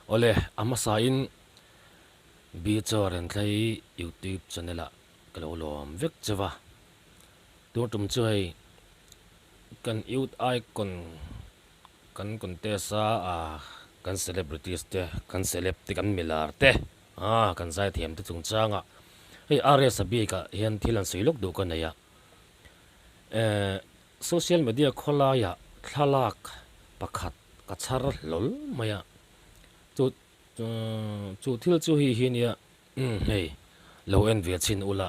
Awle, a hmasain Bichaw Renthlei YouTube channel ah ka lo lawm vek cheu a. Tun tum chu hei kan youth icon kan contest a ah kan celebrities te kan celeb te kan milar te ah kan zaithiam te chungchangah hei RS a bikah hian thil an sawi lawk duh ka nei a. Eh social media khawlaiah thlalak pakhat ka chhar hlawl mai a chu chu thil chu hei hi nia hei lo en ve chhin ula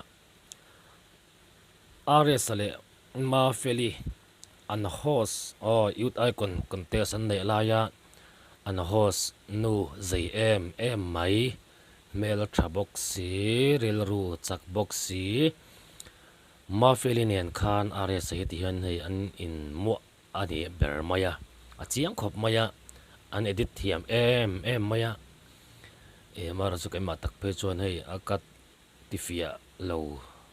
RS leh Mafeli an host aw youth icon contest an neih laia an host nu zei em em mai hmel tha bawk si rilru chak bawk si Mafeli nen khan RS hi ti hian hei an inmuah a ni ber mai a, a chiang khawp mai a, an edit thiam em em mai a, eh amaherawhchu chu keimah tak phei chuan hei a cut ti fiah lo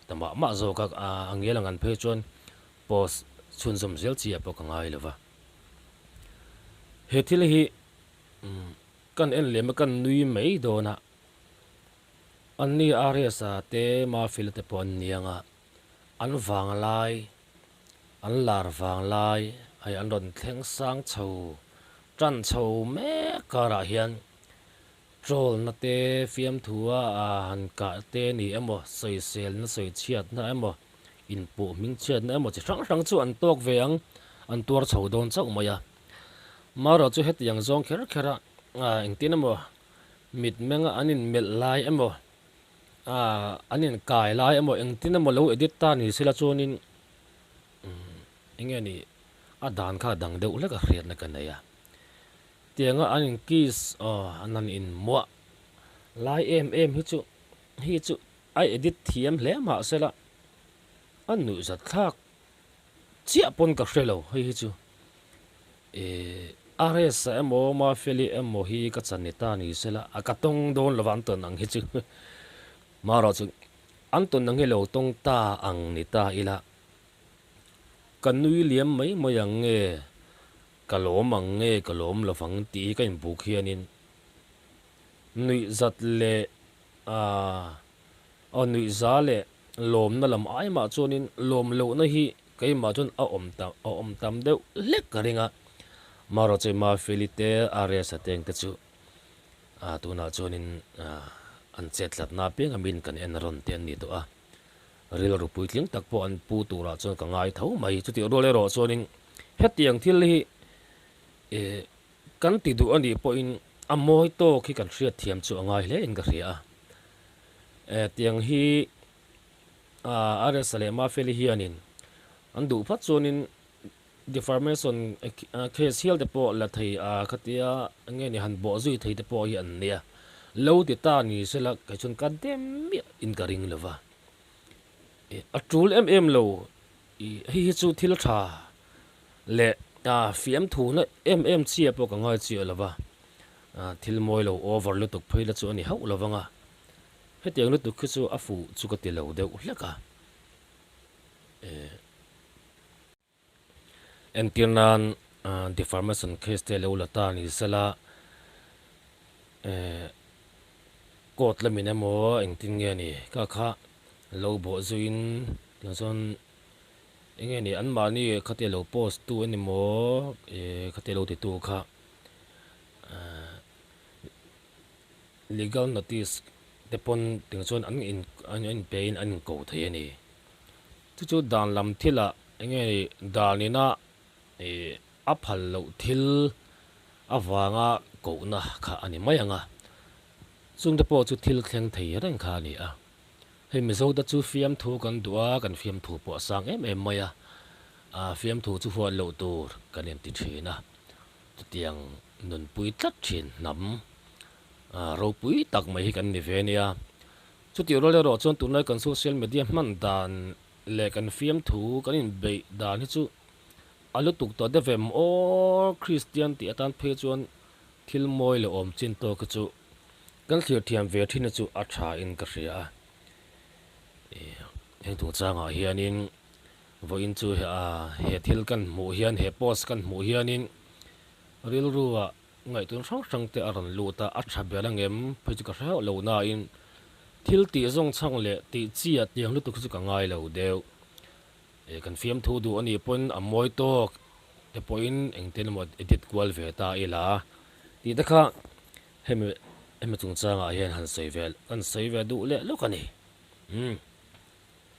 ta mah mah zawk a, a ngial ang an phei chuan post chhunzawm zel chi ah pawh ka ngai lo va. He thil hi kan en lem a kan nui mai dawn a, anni RS-a te Mafila te pawh an niang a, an vang lai an lar vang lai hei an rawn thleng sang chho tan chho mek karah hian Troll na te, fiamthu a han kah te ni emaw, sawisel na sawi chhiat na emaw, inpuh hming chhiat na emaw chi hrang hrang chu an tawk ve ang, an tuar chho dawn chauh mai a. Marawh chu hetiang zawng kher kher a engtin emaw mitmenga an inmelh lai emaw, an inkai lai emaw engtin emaw lo edit ta ni sela chuanin enge ni a dan kha dang deuh hlek a hriatna ka nei a. Tianga an in kiss aw an han in muah lai em em hi chu hi chu a edit thiam hle mahsela a nuihzat thlak chiah pawn ka hre lo hei hi chu eh RS a emaw Mafeli emaw hi ka chan ni ta ni sela a ka tawng dawn lova an tawn ang hi chu marawh chu an tawn ang hi lo tawng ta ang ni ta ila ka nui liam mai mai ang nge. Ka lawm ang nge ka lawm lovang tih hi ka inbuk hianin nuihzat leh aah aw nuihza leh lawmna lam ai mah chuanin lawm lohna hi keimah chuan a awm ta a awm tam deuh hlek ka ring a, Marawh Mafeli te RS-a te ang te chu aah tunah chuanin aah an chet tlatna apiang a min kan en rawn te an ni tawh a, Rilru puitling tak pawh an pu turah chuan ka ngai tho mai. Chutih rual erawh chuanin hetiang thil hi eh kan ti duh a nih pawhin a mawi tawk hi kan hriat thiam chu a ngai hle in ka hria a. Eh tiang hi ah RS leh Mafeli hianin an duh phat chuanin deformation case hial te pawh la thei a khatia nge ni han bawh zui thei te pawh hi an nia. Lo ti ta ni sela kei chuan ka dem miah in ka ring lo va. A tul em em lo i hei hi chu thil tha leh fiamthu na em em chiah pawh ka ngai chiah lo va. Thil mawi lo over lutuk phei la chu a ni hauh lo vang a. Hetiang lutuk khi chu a fuh chu ka ti lo deuh hlek a. Entir nan deformation case te lo la ta ni sela court lamin emaw engtin nge ni kha kha lo bawh zuiin tiang chuan eng nge ni anmahni khatia lo post tu animaw khatia lo titu kha legal notice te pawn tiang chuan an in an inpe in an inko thei a ni. Chu chu dan lam thilah eng nge ni dan ina ih a phal loh thil avanga kohna kha a ni mai ang a, chungte pawh chu thil thleng thei reng kha a ni a. Hei Mizo te chu fiamthu kan duh a, kan fiamthu pawh a sang em em mai a, ah fiamthu chu huat loh tur kan inti thin a. Chutiang nunpui tlat thin hnam ropui tak mai hi kan ni ve nia. Chutih rual erawh chuan tunlai kan social media hman dan leh kan fiamthu kan inbeih dan hi chu a lutuk tawh deuh em aw Kristian tih atan phei chuan thil mawi leh awm chin tawk hi chu kan thlir thiam ve thin hi chu a tha in ka hria a. Heng chungchangah hianin Vawiin chu he thil kan hmuh hian, he post kan hmuh hianin rilruah Ngaihtuahna hrang hrang te a rawn lut a, a tha ber angem phei chu ka hre hauh lo nain thil tih zawng chhang leh tih chi a tiang lutuk hi chu ka ngai lo deuh. Eh kan fiamthu duh a nih pawhin a mawi tawk te pawhin engtin emaw edit kual ve ta ila tih te kha hemi hemi chungchangah hian han sawi ve kan sawi ve duh leh lawk a ni. Umm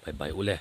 bye bye ule.